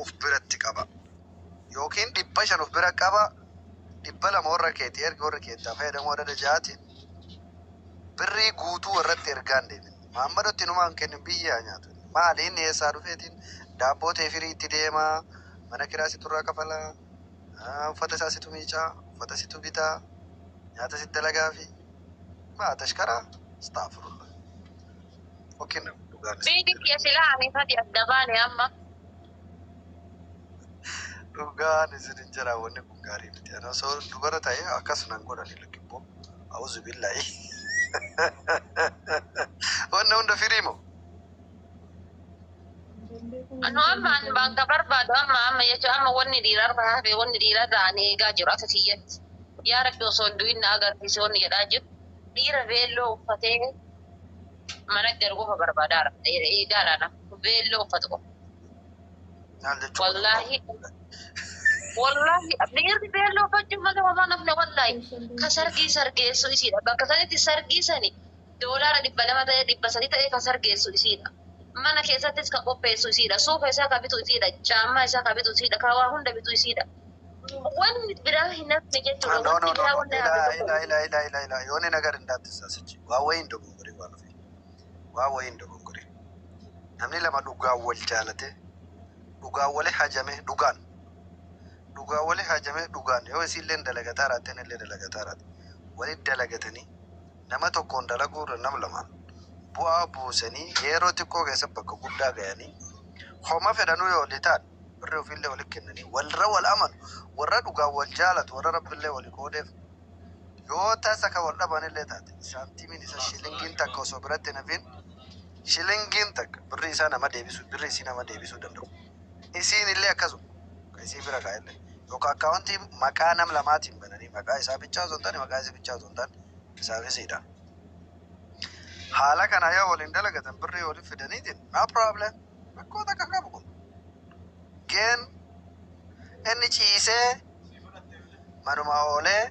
uf biratti qaba. Yookiin 500 uf bira qaba, 200 warra keetii ergi, warri keettaa fayyadamu adada ja'aatiin birrii guutuu warratti ergaan deemin. Maammadotti inumaa hin kennin, biyya haa nyaatu. Maali inni eessaa dhufeetiin daabboo tee firii itti deemaa, mana kiraa situ irraa kafalaa, uffata isaa situ miicaa, uffata situ bitaa, nyaata sitti dalagaafi. Maa tashkaraa? Astaghfirullah. Fokkinna kun dhugaan isin Beeki jedha. kiyya silaa ani fati adda baane amma. Dhugaan isin hin jedha, wanni kun gaarii miti. Ani osoo dubara ta'e akkas nan godhani lakkibboo. Auzu billahi. Wanni hunda firii moo? Nu amma an bakka barbaadu amma amma jechuun amma wanni dhiiraa irra hafe, wanni dhiiraa irraa ani eegaa jiru akka kiyyatti. Yaa Rabbi, osoo hin du'in na agarsiise wanni jedhaa jiru. Dhiira veelloo uffatee mana galu qofa barbaadaara. Eegaadha veelloo uffatu qofa. Maal jechuun? Wallaahi wallaahi, dhiirri veelloo uffachuun malee homaa namni wallaahi ka sargii sargeessu isiidha. Bakka sanitti sargii sani $200 ta'ee 300 ta'ee ka sargeessu isiidha. Mana keessattis ka qopheessu isiidha. Suufa isaa ka bitu isiidha. Caammaa isaa ka bitu isiidha. Ka waa hunda bitu isiidha. Wanni biraa hin hafne jechuudha. No, Wanni no, no, biraa no. wanni Ila hafe tokko ila ila ila ila ila የሆነ ነገር እንዳትሳስች። Waa wayiin dogongore, waan ofii. Waa wayiin dogongore. Namni lama dhugaan wal jaalate, dhugaan wali hajame, dhugaan wali hajame, dhugaan yoo isiilleen dalagataa raateen illee dalagataa raate, walit dalagatanii nama tokkoon dalaguu irra nama lamaan bu'aa buusanii yeroo xiqqoo keessa bakka guddaa gayanii, homa fedhanuu yoo walii ta'an, birri ofiillee walit kennanii, walirra wal amanu, warra dhugaan wal jaalatu, warra rabbillee walii qoodeef, yoo tasa ka wal dhabanillee taate, saantiimiin isa shilingiin takka osoo biratti hin hafin, shilingiin takka birri isaa nama deebisuu, birri isii nama deebisuu danda'u. Isiin illee akkasuma ka isii bira kaa'ellee yookaan akkaawuntii maqaa nam lamaatiin bananii, maqaa isaa bichaa osoo hin taane, maqaa isii bichaa osoo hin taane, isaaf isiidha. Haala kana yoo waliin dalagatan, birrii waliin fidaniitiin, no problem, rakkoo takka qabu kun. Geen inni ciisee manuma oolee,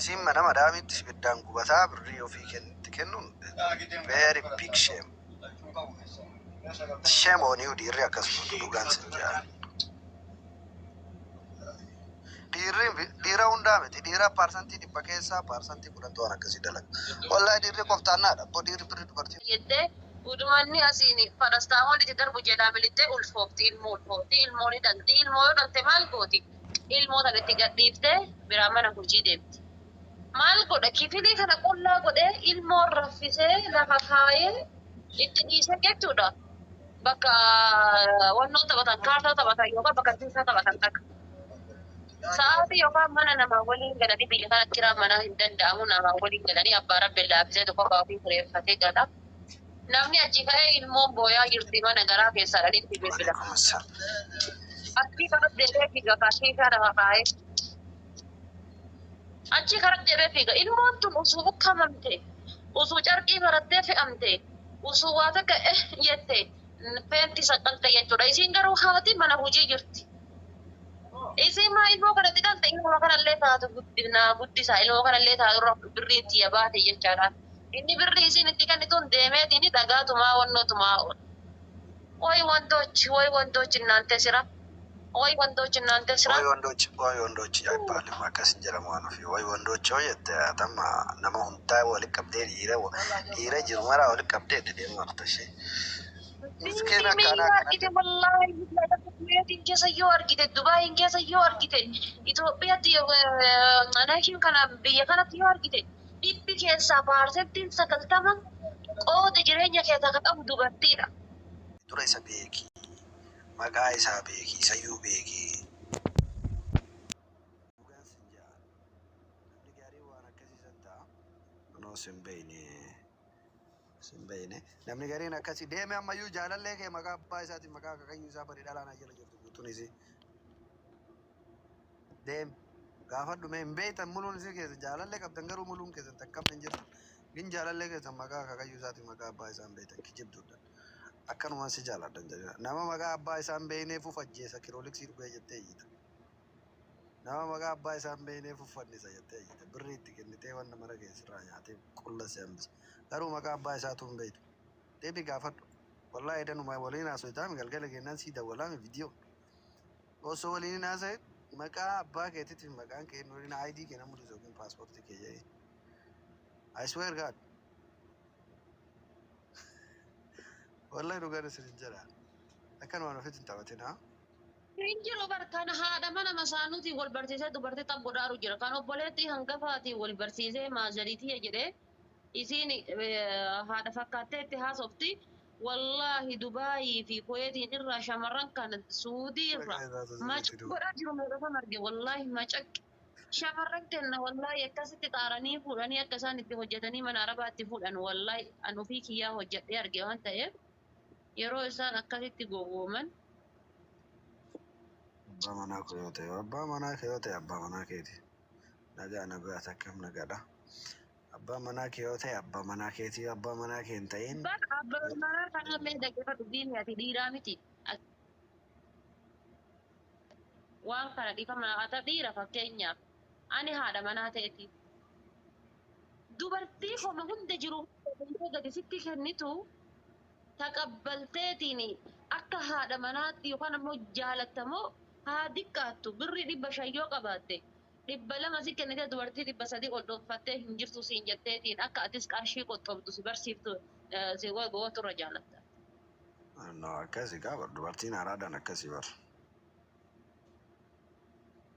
isiin mana madaamitti ibiddaan gubataa, birrii ofii kennitti kennuun very big shame. Shame on you. Dhiirri akkasuma dhugaan sin jaa. Dhiirri dhiira hundaa miti, dhiira 100% keessaa 10% waan akkasii dalaga. Wallahi dhiirri qoftaannaadha. Abboo, dhiirri birrii dubartii jettee udumanni asiin paracetamol itti darbu jalaa milittee ulfoofti, ilmoo ulfoofti, ilmoo ni dhalti. Ilmoo yoo dhalte maal gooti? Ilmoo tan itti gadhiiftee biraa mana hojii deemti. Maal godha? Kifilii kana qullaa godhee, ilmoo raffisee, lafa kaayee itti dhiisee jechuudha. Bakka wannoo taphatan, kaartaa taphatan yookaan bakka tiisaa taphatan takka. Sa'aatii yookaan mana namaa waliin galanii, biyya kanatti kiraa manaa hin danda'amu, namaa waliin galanii abbaa rabbi laaffisee tokko ofii kireeffatee gala. Namni achi ka'ee ilmoon booyaa jirti mana garaa keessaa dhalitti bilbila. Alaikum assalam. Achii karaa deebi'ee fiiga kaasii lafa kaa'ee. Achi karaa deebi'ee fiiga. Ilmoon tun osoo ukkamamte, osoo carqii marattee fe'amte, osoo waa takka jette feenti saqqalte jechuudha. Isiin garuu haati mana hojii jirti. Isiin maa ilmoo kanatti dhalte, ilmoo kanallee taatu guddinaa guddisaa, ilmoo kanallee taatu irra birrii itti baate jechaadha. Inni birrii isiin itti kennituun deemeetiin dhagaatumaa wannootumaa oola. ወይ ወንዶች፣ ወይ ወንዶች፣ እናንተ ስራ፣ ወይ ወንዶች፣ እናንተ ስራ። ወይ ወንዶች፣ ወይ ወንዶች አይባልም። Akkas hin jedhamu waan ofii. ወይ ወንዶች yoo jette atama nama hundaa walitti qabdee, dhiira jiru maraa walitti qabdee itti deemu harta ishee. Miskiina Mee akkanaa yoo kanatti. argite, wallaahi Kuweetiin keessa yoo argite, Dubaayin keessa yoo argite, Itoophiyaatti naakin kana biyya kanatti yoo argite, dhibbi keessaa 90% qooda jireenya keessaa kan qabu dubartiidha. Dura isa beeki. Maqaa isaa beeki. Isayyuu beeki. Dhugaan sin jaa. Namni gaarii waan akkasii san ta'a. Kunoo sin beeyne. Sin beeyne. Namni gariin akkasii deeme ammayyuu jaalallee kee maqaa abbaa isaatiin, maqaa akaakayyuu isaa bari, dhalaan jala jirtu guutuun isii. Deemi. Gaafadhu mee, hin beeytan muluun isii keessa jaalallee qabdan, garuu muluun keessan takkam hin jirtu. Gin jaalallee keessan maqaa akaakayyuu isaatiin, maqaa abbaa isaa hin beeytan, kijibduudha. Akkanumaan si jaaladhan jedhina. Nama maqaa abbaa isaa hin beeyneef ufajjeessa kirooliksii dhugee jettee iyyita. Nama maqaa abbaa isaa hin beeyneef uffannisa jettee iyyita. Birrii itti kennitee wanna mara keessirraa nyaatee qulla si hambisa. Garuu maqaa abbaa isaatu hin beeytu. Deebi gaafadhu. Wallaahi danuma waliin haasoftaami, galgala kennaan sii dawwalaami viidiyoo. Osoo waliin hin haasa'in maqaa abbaa keetiitiif maqaan kee inni waliin ID kee na mul'isu yookiin paaspoortii kee jedhee. I swear God. Wallahi dhugaan isin hin jedha. Akkanumaan ofitti hin taphatinaa. Hin jiru bar kan haadha mana masaanuutiin wal barsiisee dubartii xab godhaaru jira. Kan obboleettii hangafaatiin wal barsiisee maazariitiyya jedhee isiin haadha fakkaattee itti haasofti. Wallaahi Dubaayii fi Kuweetiin irraa shamarran kana Suudii irraa macaq godhaa jiru meeqatan arge, wallaahi macaq. Shamarran kenna wallaahi akkasitti xaaranii fuudhanii akka isaan itti hojjetanii mana arabaatti fuudhan, wallaahi an ofii kiyyaa hojjedhee arge waan ta'eef yeroo isaan akkasitti gowwooman. Abbaa manaa koo yoo ta'e, abbaa manaa kee yoo ta'e, abbaa manaa keeti. Nagaa nagaa, akkam nagaadha. Abbaa manaa kee yoo ta'e, abbaa manaa keeti. Abbaa manaa kee hin ta'in. Bar abbaa manaa kanallee dhaggeeffadhu, diini ati dhiiraa miti. Waan kana dhiifama ata dhiira, fakkeenyaaf ani haadha manaa ta'eeti. Dubartii homa hunda jiru gadi sitti kennitu taqabbalteetiin akka haadha manaatti yookaan ammoo jaalattamoo haa diqqaattu birrii 500 yoo qabaatte 200 si kennite, dubartii 300 ol dhooffattee hin jirtu siin jetteetiin akka atis qarshii qoxxobdu si barsiiftu si gootu irra jaalatta. No, akkasii qaba, dubartiin araadaan akkasii bar.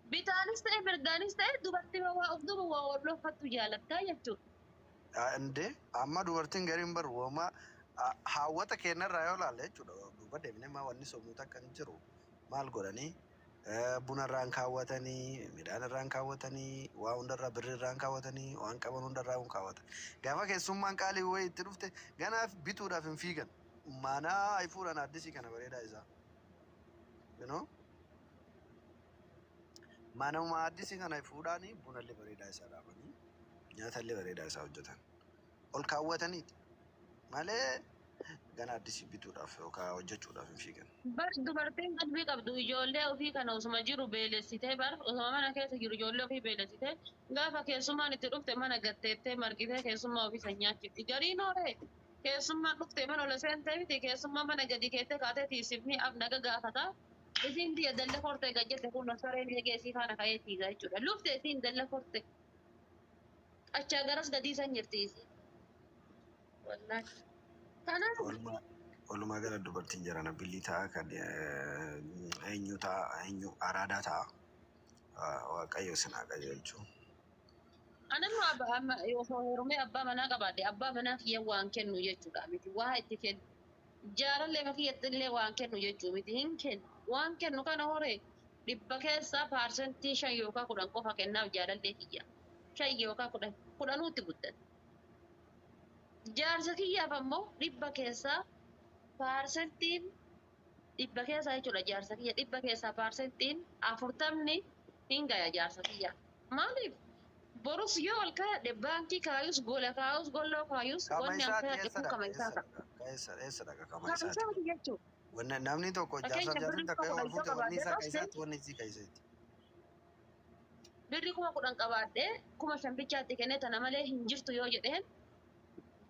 Bitaanis ta'e mirgaanis ta'e dubartii waa of duuba waa ol dhooffattu jaalattaa jechuudha. Indee amma dubartiin gariin bar wooma haawwata keenyarraa yoo ilaalle jechuudha, duuba deemnee maa wanni sobnu takka hin jiru. Maal godhanii buna irraan kaawwatanii, midhaan irraan kaawwatanii, waa hundarraa, birri irraan kaawwatanii, waan qaban hundarraa hin kaawwatan. Gaafa keessummaan qaalii wayii itti dhufte ganaaf bituudhaaf hin fiigan. Manaa ifuudhaan addisii kana bareedaa isaa. Manuma addisii kana fuudhaanii bunallee bareedaa isaa dhaabanii nyaatallee bareedaa isaa hojjetan. Ol kaawwataniiti malee gana addisii bituudhaaf yookaan hojjechuudhaaf hin fiigan. Bar dubartiin qalbii qabdu ijoollee ofii kana osuma jiru beelessitee, bar osuma mana keessa jiru ijoollee ofii beelessitee, gaafa keessummaan itti dhufte mana gatteettee margitee keessummaa ofii san nyaachifti. Gariin hooree keessummaan dhufte mana ol seentee miti, keessummaa mana gadi keettee kaatee tiisifni af naga gaafata. Isiin biyya dalla kortee gad jette kun sareen eegee isii faana ka'ee tiiga jechuudha. Lufte isiin dalla korte. Achaa garas gadii san jirti isiin. Wallaahi. Kanaaf Walumaa gala dubartiin jarana billii ta'a, kan eenyu ta'a, eenyu araadaa ta'a. Waaqayyo isin haa qajeelchu. Anamma amma osoo heerumee abbaa manaa qabaadhe, abbaa manaa kiyya waan kennu jechuudha miti, waa itti kennu. Jaalallee kiyyatti illee waan kennu jechuu miti, hin kennu. Waan kennu kana horee 100 keessaa 5% yookaan 10 qofa kennaaf jaalallee kiyya. 5 yookaan 10, 10uu itti guddate. Jaarsa kiyyaaf ammoo 100 keessaa 100% keessaa jechuudha, jaarsa kiyya 100 keessaa 40% hin gaya jaarsa kiyya. Maaliif? Borus yoo ol kaayadhe, baankii kaayus, gola kaayus, golloo kaayus, Kama wanni an isaati kaayadhe eessa kun dhaqa? kama isaa Eessa ta'a. dhaqa? Eessa eessa dhaqa kama Kama isaati? isaati jechuudha. Wanni namni tokko jaarsaaf Fakkeenya jaartiin birrii takka kuma yoo wal kudhan yoo fuute, wanni qabaadhe isaa ka dhoofte isaatti, wanni isii ka isaati. Birrii 10,000 qabaadhee 5,000 bichaatti kennee tana malee hin jirtu yoo jedheen,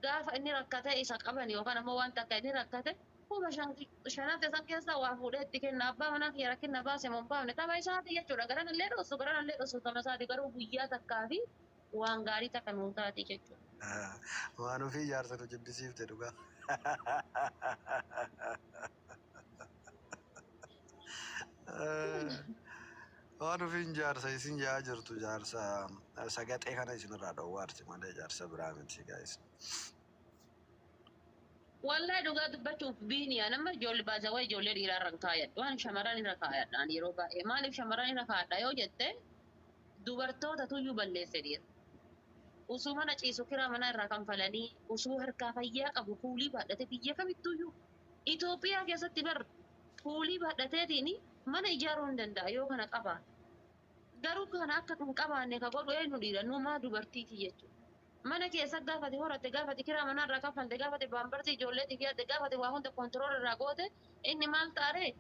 gaafa inni rakkate isa qaban yookaan ammoo waan takka inni rakkate 5,000 shanafte san keessaa waa fuudhee itti kenna. Abbaa manaa kiyya rakkina baase moo hin baafne, tama isaati jechuudha. Garanallee dhoosu, garanallee dhoosu, tama isaati, garuu guyyaa takkaa fi waan gaarii takka nuu taati jechuudha. Waan ofii jaarsa nu jibbisiifte dhugaa. Waan ofiin jaarsa isin jaa jirtu, jaarsa sagaxee kana isinirraa dhowwaarti malee jaarsa biraa miti, guys. Wallahi dhugaa dubbachuuf biiniyaa nama ijoollee baasawaa ijoollee dhiiraa irra hin kaayadhu. Waan shamarran irra kaayadhaan yeroo baay'ee. Maaliif shamarran irra kaayadha yoo jette, dubartoota tuyyuu balleesse dhiira. Usuu mana ciisu kiraa manaa irraa kanfalanii, usuu harkaa fayyaa qabu kuulii baadhate, biyya kamittuyyuu Itoophiyaa keessatti bar kuulii baadhateetiin mana ijaaruu hin danda'a yoo kana qabaate. Garuu kana akka hin qabaanne ka godhu eenyu? Dhiira numaa dubartiiti jechuudha. Mana keessa gaafate horatte, gaafate kiraa manaa irraa kaffalte, gaafate baambartii ijoolleetiif yaadde, gaafate waa hunda control irraa goote, inni maal ta'aree?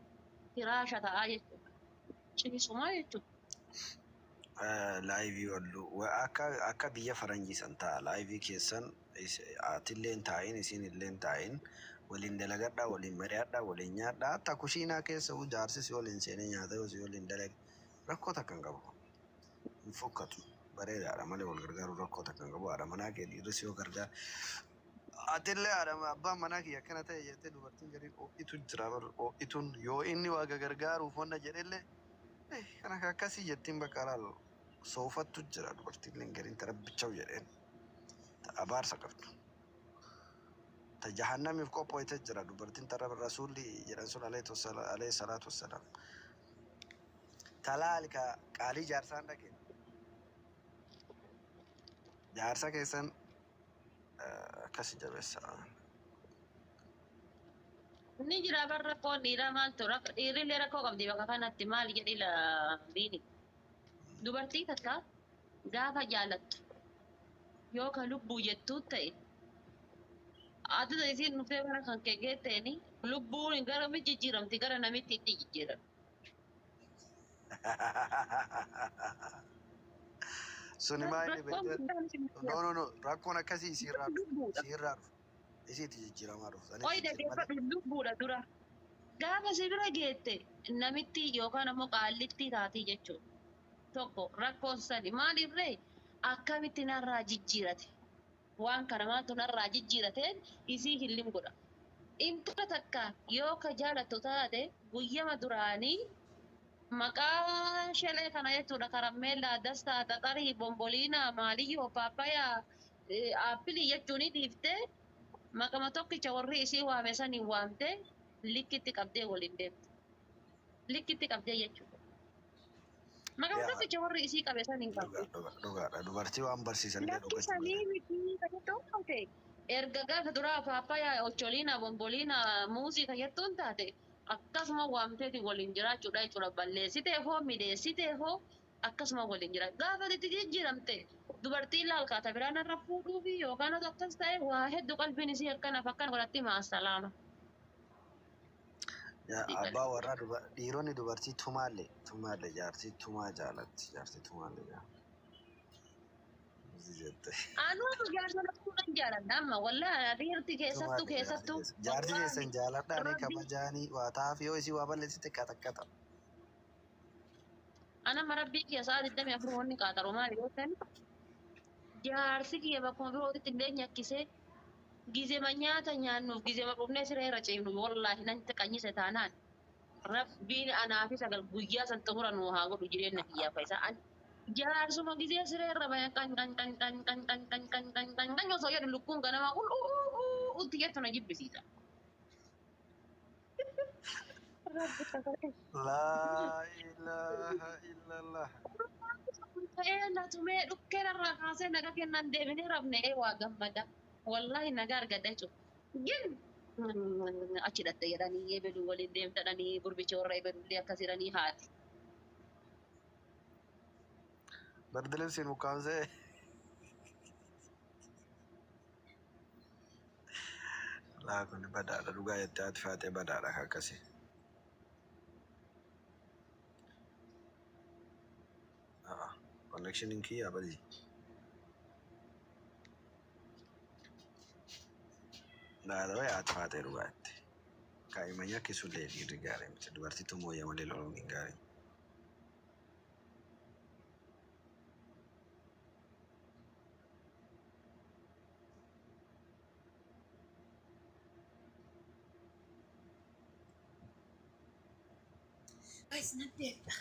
Firaasha ta'aa jechuudha. Ciisumaa jechuudha. Live walluu akka biyya faranjii san ta'a. Live keessan atillee hin taa'in, isin illee hin taa'in. Waliin dalagadhaa, waliin mari'adhaa, waliin nyaadhaa. Hatta kushiinaa keessa huu jaarsi si waliin seenee nyaata yoo si waliin dalage rakkoo takka hin qabu. Hin fokkatu. Bareedaadha malee wal gargaaruu rakkoo takka hin qabu. Haadha manaa kee dhiirri si yoo gargaara. Atillee haadha abbaan manaa kiyya akkana ta'e jettee dubartiin gariin ho'itu jira bar ho'ituun yoo inni waa gargaaruuf wanna jedhellee kana akkasii jettiin bakka laal soofattu jira dubartiin gariin ta rabbichaw jedheen ta abaarsa qabdu. Ta jahannamiif qophooyte jira dubartiin ta rasuulli jedhan sun alayhi salaatu wassalaam. Talaali ka qaalii jaarsaan dhaqe. Jaarsa keessan akkasi jabeessa. Ni jira bar rakkoon dhiiraa maaltu dhiirrillee rakkoo qabdi bakka kanatti maal jedhi biini. Dubartii takka gaafa jaalattu yoo ka lubbuu jettuu ta'e adda isiin dhuftee bara kan kee geetteeni lubbuun gara mi jijjiiramti gara namitti itti jijjiiramti. Suni maa inni Rakkoon beekte? guddaan isin No, no, no, rakkoon akkasii isiirraa dhufu. lubbuudha. Isiirraa dhufu. Isiitti jijjiiramaa dhufu. Sanis Qoyi jijjiir malee. dhaggeeffadhu lubbuudha dura. Gaafa si bira geette namitti yookaan ammoo qaallitti taatii jechuudha. Tokko rakkoon sadi maalirree akkamitti narraa jijjiirate waan kana maaltu narraa jijjiirateen isii hillim godha. Intala takka yoo ka jaalattu taate guyyama duraanii maqaa shelee kana jechuudha karammeellaa, dastaa, xaxarii, bomboliinaa, maaliyyoo, paappayaa, aappilii jechuun dhiiftee maqama tokkicha warri isii waame saniin waamtee likkitti qabdee waliin deemte. Likkitti qabdee jechuudha. Maqama Yaa tokkicha warri isii qabe saniin qabde. Dhugaa dhugaadha. Dubartii waan barsiisanillee Lakki dhugachuu sanii danda'u. miti kan jettuun taate. Erga gaafa duraa paappayaa, ocholiina, bomboliina, muuzii kan jettuun taate akkasuma waamteeti waliin jiraachuudha jechuudha. Balleessitee hoo midheessitee hoo akkasuma waliin jira. Gaafa itti jijjiiramte dubartiin laalkaata biraan irra fuudhuufi yookaan otoo akkas ta'e waa hedduu qalbiin isii akkanaaf akkana godhatti maasalaama. Yaa abbaa warraa dhiironni dubartii tumaallee tumaallee jaartii tumaa jaalatti jaartii tumaallee jaalatti. Jette. Anuu jaarsa lakkuudhaan jaaladha amma wallaahi dhiirti keessattuu Tumaallee jaartii keessattuu keessa. Jaartii wallaahi keessan jaaladhaanii rabbi kabajaanii waa taa'aaf yoo isii waa balleessite qaxaqqaxa. Ana rabbii kiyya sa'a 24 wanni qaxaru maali yoo ta'an jaarsi kiyya bakkuma birootitti illee nyakkisee gizema nyaata nyaannuuf gizema dhufnee siree irra ciifnu wallaahi nan qanyise taanaan rabbiin anaa fi sagal guyyaa san xumura nu haa godhu jireenya kiyyaa fayyisa. Jaarsuma gizee siree irra bayan kan kan kan kan kan kan kan kan kan kan kan osoo jedhu lukkuun ganama utti jettu na jibbisiisa. Rabbi kakate. Laa ilaaha illallah. Ta'ee na tumee dhukkee irraa kaasee naga kennan deebinee rafne ee waa gammada. Wallaahi nagaa argadha jechuudha. Gin achi dhatte jedhanii ebeluu waliin deemtadhanii gurbicha warra ebelullee akkas jedhanii haati. Bardilibsiin ukkaamsee. Laa kun badaadha dhugaa jettee haati faatee badaadha akkasii. Connectioniin kiyyaa badii. Laa haati faatee dhugaa jette. Kaa'ima nyaachisullee dhiirri gaarii miti. Dubartii tumooyya malee loluun hin gaarii. Guys, nan deema.